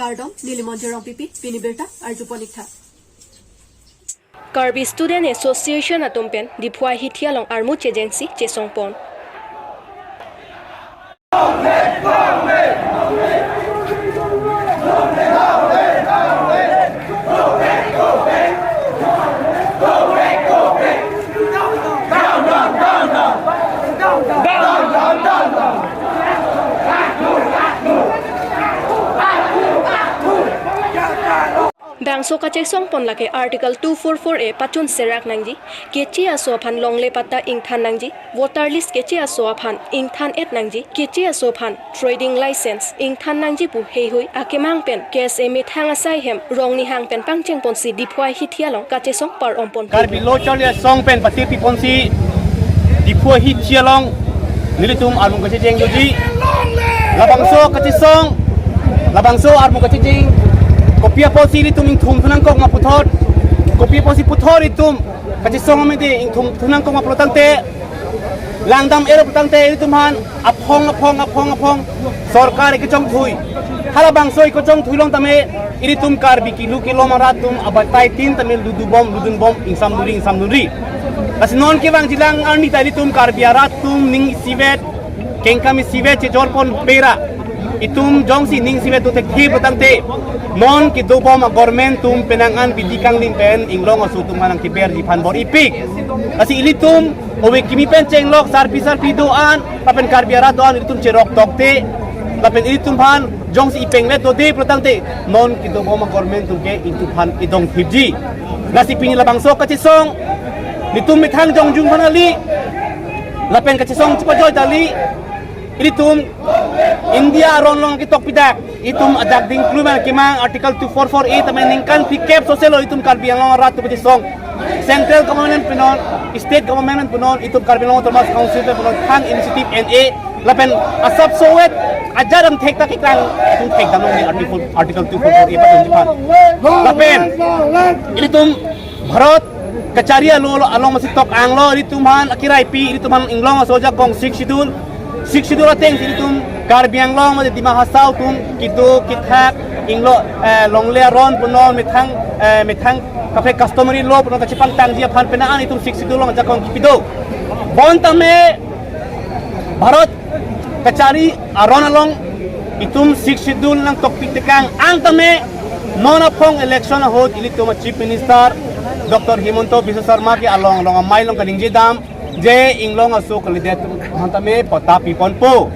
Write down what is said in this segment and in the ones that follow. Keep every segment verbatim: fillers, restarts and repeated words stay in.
Kardom, neli Monjir Rongpipi, pini birta arjupon ik tha. Karbi Student Association atum pen Diphu ahithi along armu chejengsi chesongpon. Bangso kachesongpon lake Article two four four A pachun serak nangji, keche aso aphan longle patta ingthan nangji, voter list keche aso aphan ingthan et nangji, keche aso aphan trading license ingthan nangji pu heihui akemang pen K S A methang asai hem Rong Nihang pen pangchengponsi Diphu ahithi along kachesong par-ompon. Karbi Lo Charli Asong pen patirpiponsi Diphu ahithi along nelitum armu kachejeng doji. Labangso kachesong, labangso armu kachejeng, kopi apotsi ilitum ingthum thu nangkok ma puthot, kopi apotsi puthot itum kachesong amede ingthum thu nangkok ma pulo tangte, langdam ero pulo tangte, ilitum aphan aphong aphong aphong aphong sorkar ikechongthui. Halabangso ikechongthui along tame ilitum Karbi kilu kelom arat atum abatai tin tame ludubom ludunbom ingsamdunri ingsamdunri. Lasi non kevangjilang arni ta ilitum Karbi arat atum ning isivet, kengkam isivet chejorpon pera, itum jongsi ning isivet dothekthe pulo tangte, non kedobom a-government atum penang an bidi kanglim pen inglong aso atum aphan nangkeberji aphan bor-ipik. Lasi ilitum ove kimi pen chenglok sarpi sarpi do-an lapen Karbi arat do-an ilitum cherok tokte, lapen ilitum aphan jongsi ipengvet dode pulo tangte, non kedobom a-government atum ke ilitum aphan idongthipji. Lasi pini labangso kachesong, nelitum methang jongjung aphan kali, lapen kachesong chepajoi kali, ilitum India aron along ketok pidak, itum adak dingklui ma kemang Article two four four A tame ningkan phlikep soselo itum Karbi Anglong arat atum kachesong. Central government punon, state government punon, itum Karbi Anglong Autonomous Council punon, thang initiative N A, lapen asap sowet ajar ang thek ta kekrang, itum thekdam longle Article, Article two four four A pachunji aphan. Lapen ilitum Bharat kachari alo along masi tok anglo, ilitum aphan akiraipi, ilitum aphan inglong aso ajakong Sixth Schedule, Sixth Schedule ateng si ilitum Karbi Anglong mate Dima Hasao atum kedo kethak inglo, eh, longle aron punon methang, eh, methang kaprek customary law punon kachepangtangji aphan penang an itum Sixth Schedule along ajakong kipi do. Bonta me Bharat kachari aron along itum Sixth Schedule nangtokpik tekang ang tame non aphong election ahut ilitum a-Chief Minister Doctor Himanta Biswa Sarma ke along along amei along kaningjedam je inglong aso kalidet atum aphan tame patta piponpo,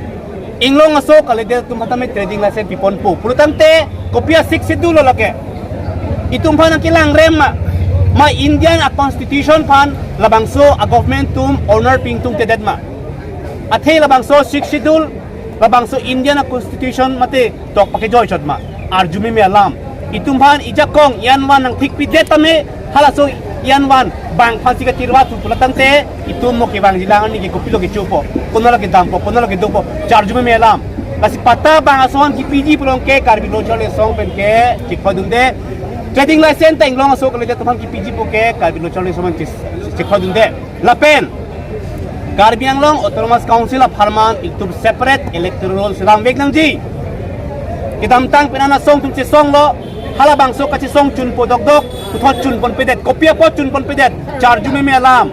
inglong aso kalidet atum aphan tame trading license piponpo pulo tangte, kopi a-Sixth Schedule lo lake? Itum aphan nangkelangrem ma, ma Indian a-constitution aphan labangso a-government atum honor pi ingtungtedet ma? Athe labangso Sixth Schedule labangso Indian a-constitution mate tok pakejoi chot ma? Arju meme alam. Itum aphan ijakong ianvan nangthikpidet tame, halaso ianvan bang aphansi katirwa thu pulo tangte, itum mo kevangjilang arni ke kopilo kechopo, konatlo kedampo, konatlo kedopo, charju meme alam. Lasi patta bang ason kipiji pulo ke Karbi Lo Charli Asong pen ke chikpha dunde. Trading license ta inglong aso kalidet atum aphan kipijipo ke Karbi Lo Charli Asong pen chis-, chikpha dunde. Lapen Karbi Anglong Autonomous Council apharman itum separate electoral roll selamvek nangji. Kedamtang penang asong atum chesonglo, halabangso kachesong chunpo dokdok, puthot chunponpedet, kopi apot chunponpedet, charju meme alam.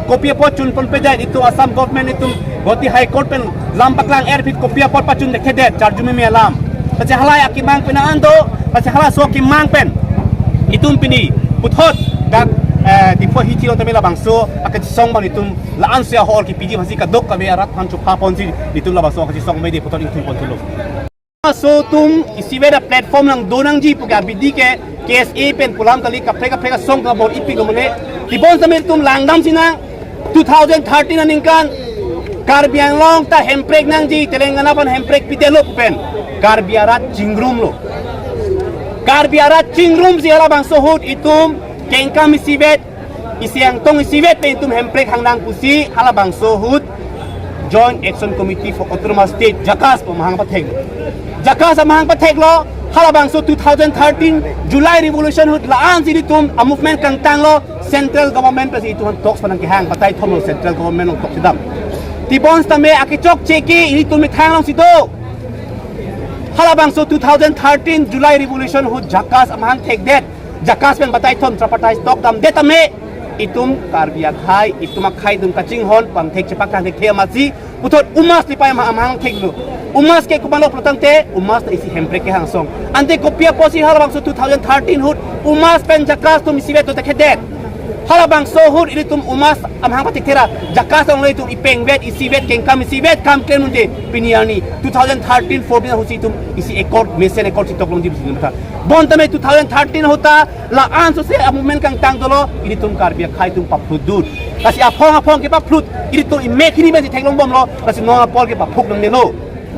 Kopi apot chunponpedet, itum Assam government itum Guwahati High Court pen lam paklang-er aphi kopi apot pachun dekthedet, charju meme alam. Lasi halai akemang penang an do, lasi halaso akemang pen itum pini puthot dak, eh, Diphu ahithi along tame labangso akachesong abang itum la-ansi ahol kipiji aphansi kadokave arat aphan chuphaponsi itum labangso akachesong mede puthot ingthumponthulo. Aso atum isivet a-platform nangdo nangji pu ke abidi ke K S A pen pu alam kali, kaprek kaprek asong kabor-ipik lo mane. Tebon tame itum langdam sinang, two thousand thirteen aningkan Karbi Anglong ta hemprek nangji, Telangana aphan hemprek pidetlo pu pen Karbi arat chingrumlo. Karbi arat chingrumsi halabangso ahut itum kengkam isivet, isi angtong isivet pen itum hemprek hangnang pusi halabangso ahut Joint Action Committee for Autonomous State, JACAS pu amahang patheklo. JACAS amahang patheklo, halabangso two thousand thirteen July Revolution ahut la-ansi itum a-movement kangtanglo, central government pensi itum talks pen nangkehang, batai thomlo central government along talks si dam. Tebon tame akechokche ke itum methang alongsi do. Halabangso two thousand thirteen July Revolution ahut JACAS amahang thekdet, JACAS pen batai thom tripartite talk damdet tame, itum Karbi akhei, itum akhei atum kachinghon pangthek chepak kangthek the amatsi, puthot UMAS nipai ama amahang theklo. UMAS ke komatlo pulotangte, UMAS ta isi Hemprek kehangsong. Ante kopi apotsi halabangso two thousand thirteen ahut UMAS pen JACAS atum isivet dothekthedet? Halabangso ahut ilitum UMAS amahang pathekthera, JACAS along ilitum ipengvet, isivet, kengkam isivet, kam klem unde, pini arni two thousand thirteen fourteen ahutsi itum isi accord, mesen accord si toklongji pusi itum tha. Bonta me two thousand thirteen ahut ta la-an sose a-movement kangtang dolo, ilitum Karbi akhei atum paphlutdun. Lasi aphong aphong kepaphlutdun, ilitum imek hini pensi theklongbomlo, lasi non apor ke paphuk nangnelo.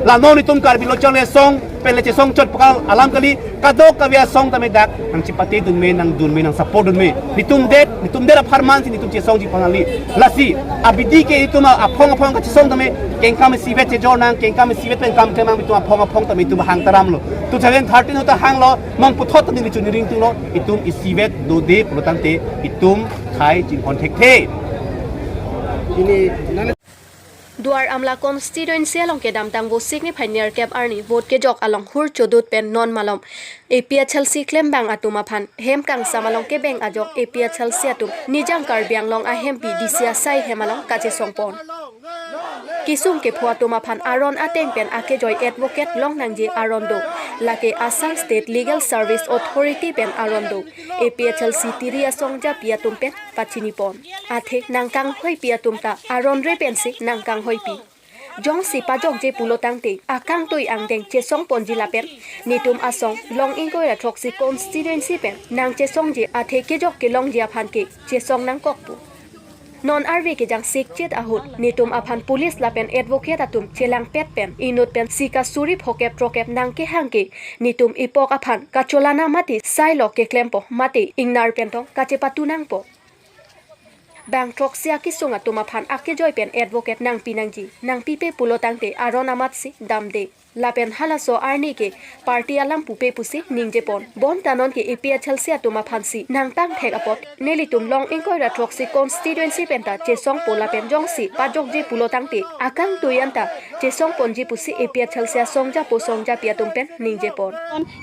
La non itum Karbi Lo Charli Asong pen le chesong chot pakal alam kali, kadokave asong tame dak nangchipatedun me, nangdun me, nangsupportdun me. Netum det, netum det apharman si netum chesongji phan kali. Lasi abidi ke itum aphong aphong kachesong tame, kengkam isivet chejor nang, kengkam isivet pen kam klem nang, itum aphong aphong tame itum hang taramlo. Two thousand thirteen ahut ta hanglo, non puthot ta neli chunri ringtunglo, itum isivet dode pulotangte itum akhei chinghon thekthe. Ini nang Duar Amla constituency along kedamtang Vosik niphai nerkep arni vote kejok along hur chodut pen non malom APHLC klembang atum aphan hem kangsam along kebeng ajok APHLC atum Nijang Karbi Anglong ahempi D C asai hem along kachesongpon. Kesung kepho atum aphan aron ateng pen akejoi advocate longnangji aron do. Lake Assam State Legal Service Authority pen aron do. APHLC tiri asongjapi atum pen pachinipon. Athe nangkanghoipi atum ta aron re pensi nangkanghoipi. Jongsi pajokje pulotangte akangtui angdeng chesongponji lapen netum asong long ingkoi ra throksi constituency pen nangchesongje athe kejok kelongji aphan ke chesong nangkokpo. Non arve kejang sikchit ahut netum aphan police lapen advocate atum chelangpet pen inut pensi ka suri phokep throkep nangkehang ke netum ipok aphan kacholana mate sailo keklempo mate ingnar pentong kachepatu nangpo. Bang throksi akesung atum aphan akejoi pen advocate nangpi nangji, nangpipe pulotangte aron amatsi damde. Lapen halaso arni ke party alam pupe pusi ningjepon. Bonta non ke APHLC atum aphansi nangpangthek apot nelitum long ingkoi ra throksi constituency penta chesongpo lapen jongsi pajokje pulotangte akangtui anta chesongponji pusi APHLC asongjapo songjapi atum pen ningjepon.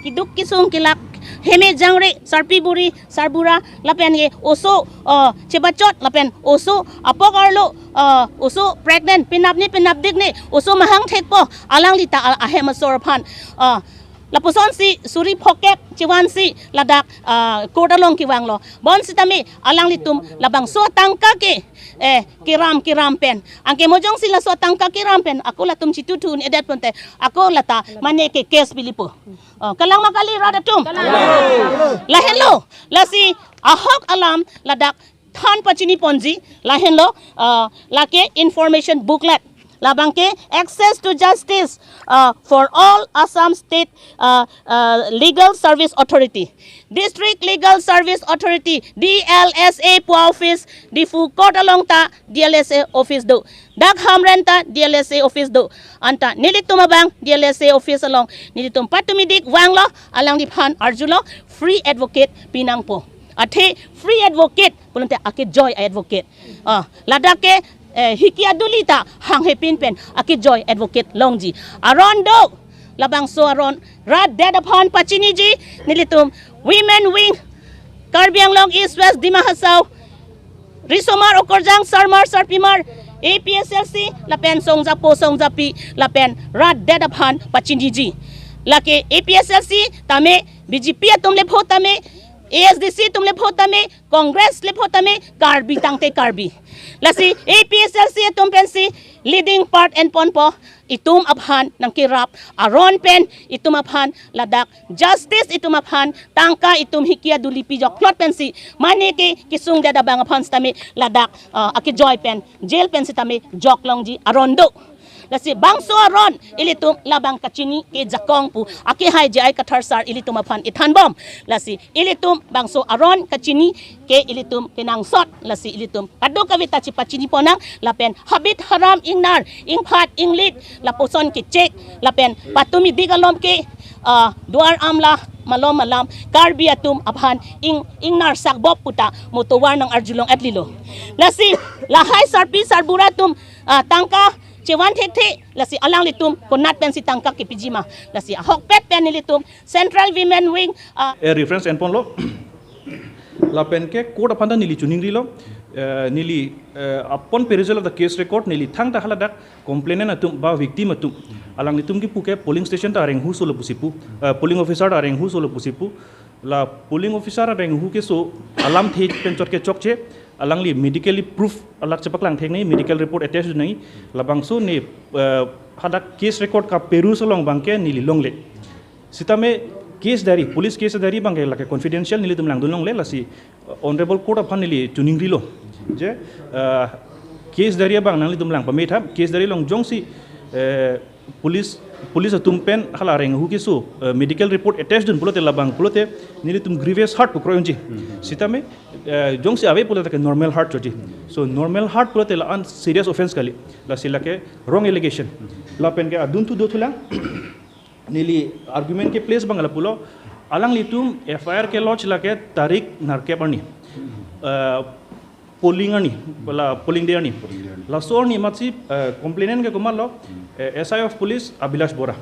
Keduk kesung kelak, heme jangre, sarpi buri, sarbura, lapen ke oso, uh, chebachot, lapen oso apok arlo, uh, oso pregnant, penap ni penapdik ni, oso mahang thekpo, alangli ta a-, ahem asor aphan, uh, lapusonsi suri phokep chevansi ladak, uh, court along kevanglo. Bonsitame alanglitum labangso atangka ke, eh, keram keram pen, anke mo jongsi laso atangka keram pen ako latum chituthun-edet pute, ako lata mane ke case pilipo. Oh, kalang ma kali rat atum? Lahenlo, lasi ahok alam ladak than pachiniponji, lahenlo, uh, lake information booklet. Labang ke Access to Justice, uh, for All Assam State, uh, uh, Legal Service Authority, District Legal Service Authority, D L S A pu office, Diphu court along ta D L S A office do. Dak Hamren ta D L S A office do. Anta nelitum abang D L S A office along nelitum patumidik vanglo, alangliphan arjulo, free advocate pinangpo. Athe free advocate pulote akejoi advocate. Ah, ladak ke, eh, hiki aduli ta hanghe pin pen akejoi advocate longji. Aron do, labangso aron rat det aphan pachiniji, nelitum Women Wing, Karbi Anglong East West Dima Hasao, risomar okorjang, sarmar sarpimar, APHLC lapen songjapo songjapi lapen rat det aphan pachiniji. Lake APHLC tame, BJP atum le pho tame, ASDC atum le pho tame, Congress le pho tame, Karbi tangte Karbi. Lasi APHLC atum pensi leading part enponpo, itum aphan nangkerap aron pen, itum aphan ladak justice, itum aphan tangka, itum hiki aduli pijok plot pensi, mane ke kesung det abang aphan sitame ladak, uh, akejoi pen jail pen sitame jok longji aron do. Lasi bangso aron ilitum labang kachini ke jakong pu akehai J I Kathar sar ilitum aphan ithanbom. Lasi ilitum bangso aron kachini ke ilitum kenangsot, lasi ilitum kadokave ta chipachiniponang, lapen habit haram ingnar, ingphat, inglit, lapuson kechek, lapen patumidik alom ke, ah, Duar Amla malom malam Karbi atum aphan ing, ingnar sakbop puta motovar nang arjulong atlilo. Lasi lahai sarpi sarbura atum, ah, tangka Chevan thekthe, lasi alanglitum konat pensi tangka kepiji ma. Lasi ahokpet pen nelitum Central Women Wing, ah, eh, reference enponlo. Lapen ke court aphan ta neli chiningrilo, eh, neli, eh, upon perusal of the case record, neli thangta haladak complainant atum ba victim atum, alanglitum kipu ke polling station ta areng hu solo pusi pu, eh, polling officer ta areng hu solo pusi pu. La polling officer areng hu keso alamthe pen chot ke chokche, alangli medically proof alak chepaklang thek nangji, medical report attached nangji, labangso ne, eh, hadak case record kaperus along abangke neli longle. Sitame case diary, police case diary abangke lake confidential, nelitum langdun longle, lasi, uh, Honorable Court aphan neli chiningrilo. Je, uh, case diary abang nanglitum lang pame tha, case diary along jongsi, eh, police, police atum pen hala areng hu keso, eh, medical report attached dun pulote labang pulote nelitum grievous hurt pu kroi unji. Sitame, eh, jongsi ave pulote ke normal hurt choji. So normal hurt pulote la-an serious offense kali. Lasi lake wrong allegation. Lapen ke adun thu do thulang. Neli argument ke place abang lapulo, alanglitum F I R ke lodge lake tarik nerkep arni. Eh, polling arni, la polling day arni. Polling day arni. Laso arni amatsi, eh, complainant ke komatlo, eh, S I of police Abhilash Bora.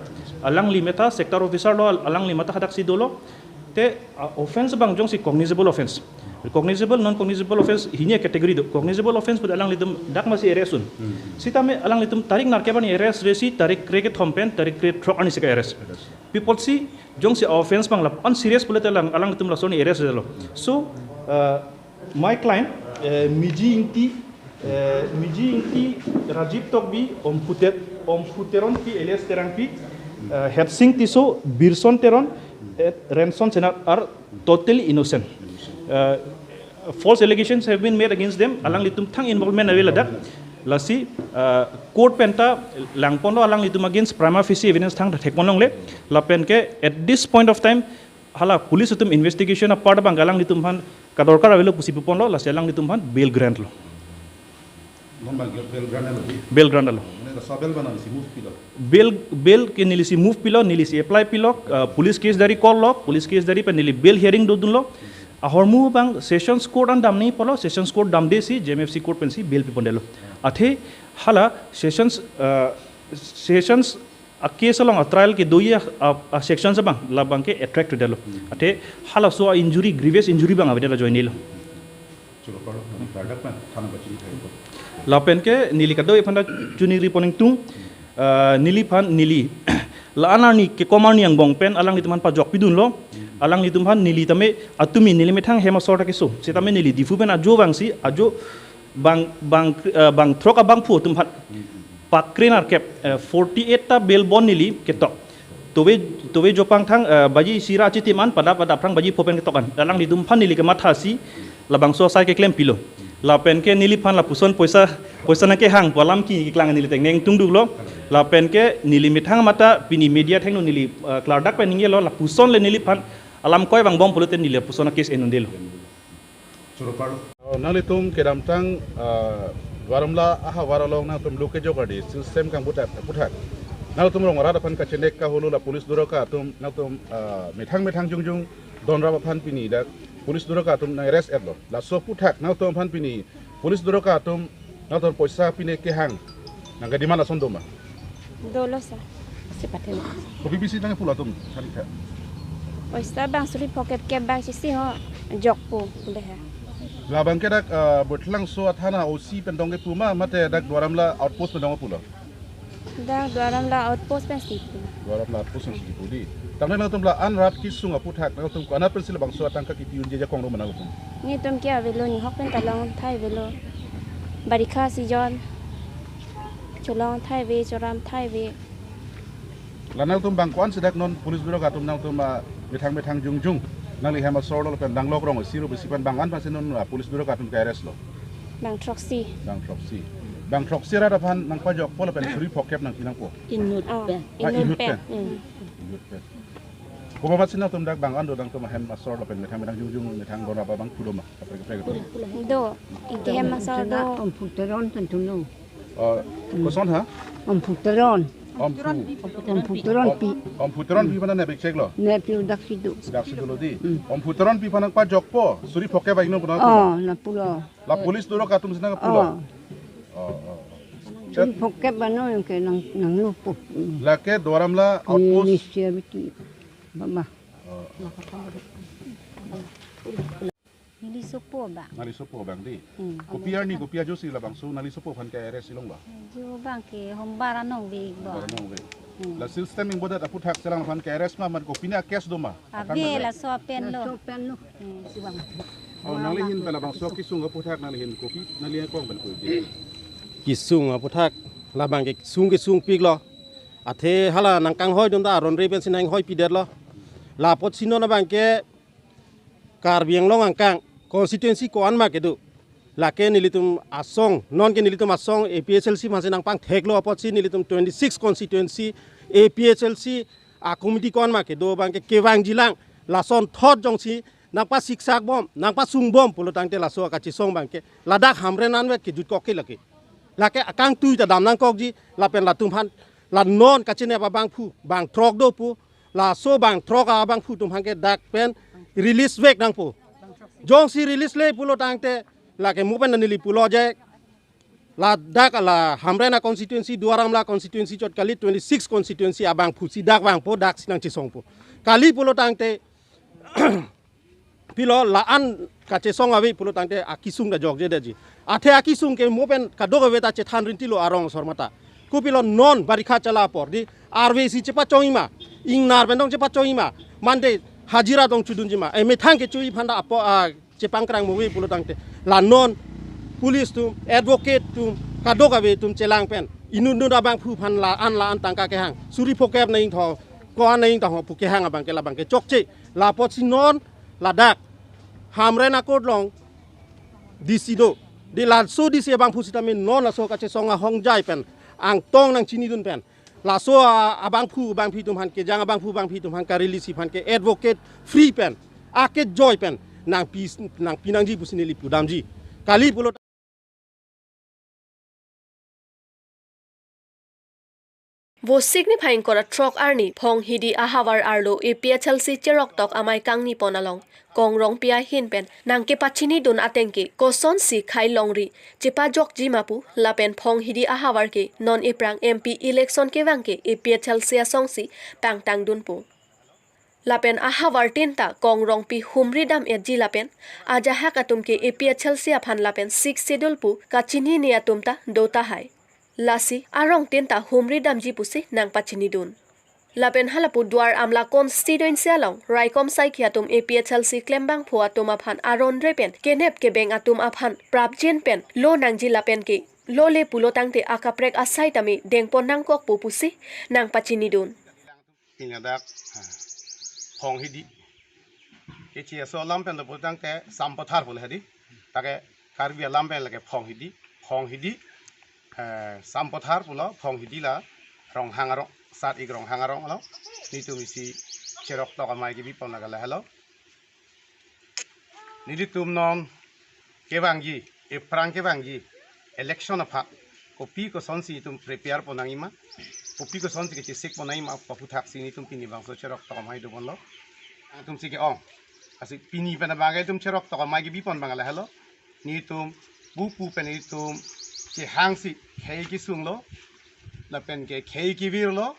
Alangli methang sector officer lo, al-, alangli methang hadaksi dolo. Te, ah, offense abang jongsi cognizable offense. Cognizable, non cognizable offense hini category do. Cognizable offense pu alanglitum dak masi arrest un. Sitame alanglitum tarik nerkep arni arrest resi, tarik kre kethom pen tarik kre throk arni si ka-arrest. Pi apotsi jongsi offense abang la-an serious pulote alang, alanglitum laso arni arrest delo. So, uh, my client, eh, Miji Ingti, eh, Miji Ingti, Rajiv Tokbi, Omphu Te-, Omphu Teronpi alias Terangpi, eh, Hetsing Tisso, Birson Teron, eh, Renson Senar are totally innocent. Uh, false allegations have been made against them. Alanglitum thang involvement ave ladak. Lasi, uh, court pen ta langponlo alanglitum against prima facie evidence thangta thekpon longle. Lapen ke at this point of time hala police atum investigation apart abang alanglitum aphan kadorkar avelo pusi puponlo, lasi alanglitum aphan bail grant lo. Non abang bail grant lo di? Bail grant lo. Mane laso bail abang neli si move pilo? Bail, bail ke neli si move pilo, neli si apply pilo, uh, police case diary call lo, police case diary pen neli bail hearing dodunlo. Ahormu abang Sessions Court an damji pulo, Sessions Court damde si J M F C Court pensi bail pipondetlo. Athe hala Sessions, uh, Sessions a case along a trial kedoji a, a, a sections abang labang ke attract detlo. Athe halaso a injury, grievous injury abang avedet ajoine lo. Choro parlo, neli klardak pen thana pachini thai ko. Lapen ke neli kadokave aphan ta chiningri pon ingtung, ah, neliphan neli la-an arni kekom arni angbong pen alanglitum aphan pajok pidunlo, alanglitum aphan neli tame atumi neli methang hem asor ta keso. Sitame neli Diphu pen ajo vangsi, ajo bang, bang, ah, bang throk abangphu atum aphan pakre nerkep, eh, forty-eight ta bail bond neli ketok. Tove, tove jopang thang, eh, baji isi ra achitim an, pada, pada aphrang baji pho pen ketok an. Alanglitum aphan neli kemathasi, labangso asai keklem pilo. Lapen ke neliphan lapuson poisa, poisa nangkehang pu alam keklang neli tengneng tungduklo. Lapen ke neli methang mata pini media thengno neli, eh, klardak pen ningjelo, lapuson le neliphan alam koi vangbom pulote neli lapuson a case en-un-edetlo. Choro parlo. Oh, nanglitum kedamtang, ah, Duar Amla ahavar along nangtum lo kejok ardi, system kangputhak, puthak. Nangtum rong arat aphan kachenek kahulu la police durok atum, nangtum, ah, methang methang jongjong donrap aphan pini dak police durok atum nang-arrest etlo. Laso aputhak nangtum aphan pini police durok atum nangtum poisa pine kehang nangkedemand ason doma? Dolo sir. Sipathe. Kopi pisi nangkepu latum, sari kha? Poisa bang suri pho kep kep bang sisi ho jokpo, pule ha. Labang ke dak, ah, Buthlangso athana O C pen dong kepu ma, mate dak Duar Amla outpost pen dong pulo? Dak Duar Amla outpost pensi pu. Duar Amla outpost pensi pu di. Tangte nangtum la-an rat kesung aputhak nangtum ko-anat pensi labangso atangka kepi unji ajakong doma nangtum? Netum ke avelo, nihok pen ta longthai avelo. Barikha season. Cholongthai ave, choramthai ave. La nangtum bang ko-ansi dak non police durok atum nangtum, ah, methang methang jongjong nangli hem asor lo pen danglok rong isi ro besi pen bang-an aphansi non, ah, police durok atum ke-arrest lo? Bang throksi. Bang throksi. Bang throksi rat aphan nangpajokpo lapen suri pho kep nangpi nangpo? Inut pen. Ah, inut pen. Inut pen. Komat si nangtum dak bang-an do nangtum ahem asor lapen methang methang jongjong methang donrap abang pudoma? Kaprek kaprek atum. Do. Ingke hem asor do. Omphu Teron pen thulo. Oh, koson ha? Omphu Teron. Omphu. Omphu Teronpi. Omphu Teronpi aphan nangpajokcheklo? Nepi daksi do. Daksi dolo di. Hmm. Omphu Teronpi aphan nangpajokpo, suri pho kep bang inut pulo? Oh, lapulo. La police durok atum si nangpulo? Oh. Oh, oh, oh. Suri phongkep bano yang ke nang, nanglo po. Lake Duar Amla outpost. Indonesia biti. Baba. Oh. Neli sopo bang. Neli sopo bang di. Hmm. Kopi arni, kopi ajoksi labangso neli sopo aphan ke arrest ilong ba? Jo bang ke hombar anong vek ba. Hombar anong vek. Hmm. La system ingbodat aphuthak chelang aphan ke arrest ma, man kopine a-case do ma? Ave, laso pen lo. Laso pen lo. Hmm, si bang. Oh, nangli hin pen labangso kesung aphuthak nangli hin kopi, nangli akong pen kopi. Kesung aphuthak labang ke sung kesungpik lo. Athe hala nangkanghoidun ta aron re pensi nanghoi pidet lo. La apotsi non abang ke Karbi Anglong angkang constituency ko-an ma kedo. Lake nelitum asong, non ke nelitum asong A P H L C aphansi nangpangthek lo apotsi nelitum twenty-six constituency A P H L C a-committee ko-an ma kedo abang ke kevangji lang, lason thot jongsi nangpasiksak bom, nangpasung bom pulo tangte laso akachesong abang ke ladak Hamren anvet ke jutkok ke lake. Lake akangtui ta dam nangkokji, lapen latum aphan la non kachinep abangphu bang throk do pu, laso bang throk abangphu atum aphan ke dak pen release vek nangpo. Jongsi release le pulo tangte lake mo pen neli pulo je, ladak la Hamren a-constituency, Duar Amla constituency chot kali, twenty-six constituency abangphu si dak vangpo, dak si nangchesongpo. Kali pulo tangte pilo la-an kachesong ave pulo tangte akesung ta jokje detji. Athe akesung ke mo pen kadokave ta chethan rinti lo arong asor mata. Kopilo non barikha chala apor di arve si chepachongji ma, ingnar pen tong chepachongji ma, mande hajira tong chodunji ma, emethang kecho aphan ta apo, ah, chepangkrang mo ave pulo tangte la non police atum, advocate atum, kadokave atum chelang pen inut inut abangphu aphan la-an la-an tangka kehang, suri phongkep na ingthong, ko-an na ingthong pu kehang abang ke labang ke chokche. La apotsi non ladak Hamren a-court along D C do. Di laso D C abangphu sitame non laso kachesong ahongjai pen, angtong nangchinidun pen, laso a-, abangphu bangphi atum aphan, kejang abangphu bangphi atum aphan ka-release aphan ke advocate free pen, akejoi pen nangpi, nangpi nangji pusi neli pudamji. Kali pulo Vosik niphai ingkoi ra throk arni Phonghidi ahavar arlo A P H L C cheroktok amei kangni pon along Kong Rongpi ahin pen nangkepachinidun ateng ke kosonsi khei longri chepajokji ma pu lapen Phonghidi ahavar ke non ephrang M P election kevang ke A P H L C asongsi pangtangdunpo. Lapen ahavar tin ta Kong Rongpi humri dam-etji lapen ajahak atum ke A P H L C aphan lapen Sixth Schedule pu kachinine atum ta do tahai. Lasi arong tin ta humri damji pusi nangpachinidun. Lapen halapu Duar Amla constituency along raikom saikhi atum A P H L C klembangphu atum aphan aron re pen kenep kebeng atum aphan prapjin pen lo nangji lapen ke lo le pulo tangte akaprek asai tame dengpon nangkokpo pusi nangpachinidun. Pini ladak, ha, Phonghidi. Kechi aso alam pen lapu tangte Sampathar pulo hedi. Take Karbi alam pen lake Phonghidi. Phonghidi, eh, Sampathar pulo, Phonghidi la Ronghang arong, sat ik Ronghang arong lo. Nelitum isi cheroktok amei kebi pon lake lahelo. Nelitum non kevangji, ephrang kevangji election aphan kopi kosonsi itum prepare pon nangji ma, kopi kosonsi kechesik pon nangji ma pu aphuthak si nelitum pini bangso cheroktok amei do ponlo. Atum si ke-ong. Lasi pini pen abang ke itum cheroktok amei kebi pon abang lahelo. Nelitum pupu pen itum kehangsi khei kesunglo, lapen ke khei kevirlo,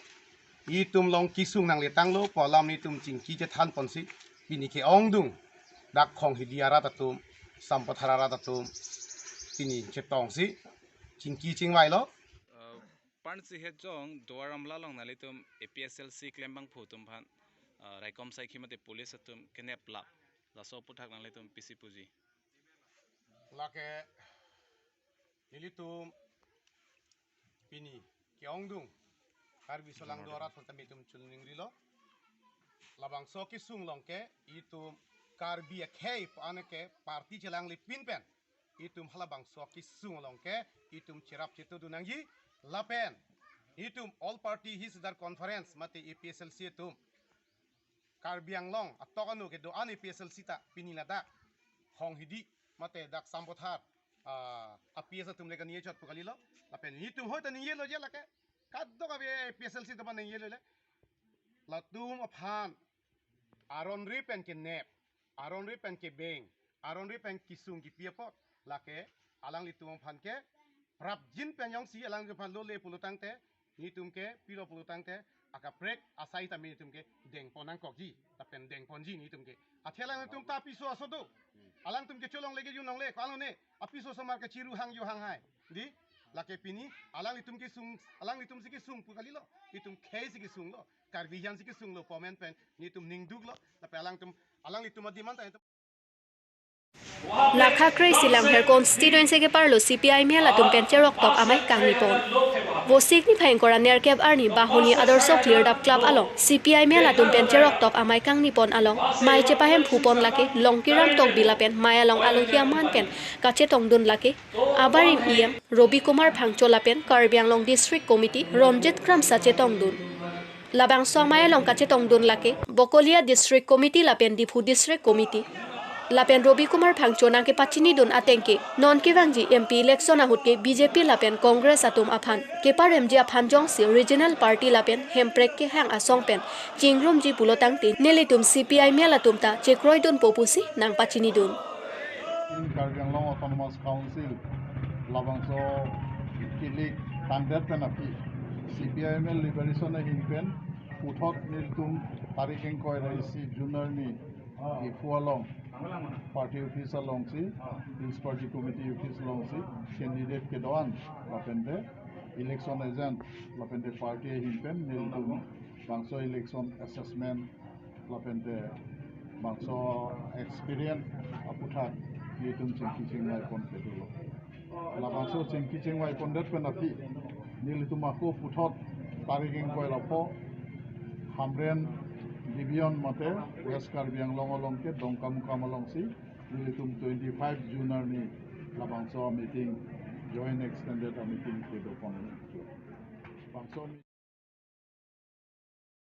itum along kesung nangletanglo pu alam nelitum chingki chethan ponsi pini ke-ongdung dak Phonghidi arat atum, Sampathar arat atum pini chetongsi chingki chingvailo. Uh, Pansi hejong Duar Amla along nanglitum A P H L C klembangphu atum aphan, uh, raikom saikhi mate police atum kenep lap, laso aphuthak nanglitum pisi puji? Lake nelitum pini ke-ongdung Karbi aso alang do arat aphan tame itum choningri lo. Labangso kesung along ke itum Karbi akhei pu an ke party chelangle pin pen itum halabangso kesung along ke itum cherap chetudun nangji lapen itum All Party Hills Leaders Conference mate A P H L C atum Karbi Anglong atok anu kedo-an A P H L C ta pini ladak Phonghidi mate dak Sampathar, ah, A P S atum le kani chot pu kalilo. Lapen itum hoi ta ningjelo je lake kadokave A P H L C atum aphan ningjelo le, latum aphan aron re pen kenep, aron re pen kebeng, aron re pen kesung kepi apot lake alanglitum aphan ke prapjin pen jongsi alangliphan lole pulotangte, netum ke pilo pulotangte, akaprek asai tame netum ke dengpon nangkokji, lapen dengponji netum ke. Athe alanglitum ta apiso aso do. Alangtum ke cholongle ke junongle, ko alone, apiso osomar ke chiru hang jo hang hai. Di, lake pini, alanglitum kesung, alanglitum si kesung pu kalilo, itum khei si kesunglo, Karbi hian si kesunglo, pomen pen, netum ningduklo, lapen alangtum, alanglitum a-demand ta netum Lakha kre-isi Lamher constituency keparlo C P I M L atum pen cheroktok amei kangnipon. Vosik niphai ingkoi ra nerkep arni Bahuni Adarsha Klirdap Club along C P I M L atum pen cheroktok amei kangnipon along mei chepahemphupon lake Longkiram Tokbi lapen mei along alohi aman pen kachetongdun lake abarim E M Robi Kumar Phangcho lapen Karbi Anglong District Committee Ronjit Kramsa chetongdun. Labangso amei along kachetongdun lake Bokolia District Committee lapen Diphu District Committee. Lapen Robi Kumar Phangcho nangkepachinidun ateng ke, non kevangji M P election ahut ke B J P lapen Congress atum aphan keparemji aphan jongsi regional party lapen hemprek kehang asong pen chingrumji pulotangte nelitum C P I M L atum ta chekroidunpo pusi nangpachinidun. In Karbi Anglong Autonomous Council labangso kilik tangdet pen aphi C P I M L liberation ahin pen puthot nelitum tarik ingkoi ra isi June arni Diphu along party office alongsi, Hills Party Committee office alongsi candidate kedo-an lapente election agent lapente party ahin pen nelitum bangso election assessment lapente bangso experience aputhak nelitum chingki chingvaipon kedo lo. Labangso chingki chingvaipondet pen aphi nelitum ako puthot tarik ingkoi ra pho Hamren division mate West Karbi Anglong along ke Dongkamukam alongsi nelitum twenty-five June arni labangso meeting, joint extended meeting kedopon. Bangso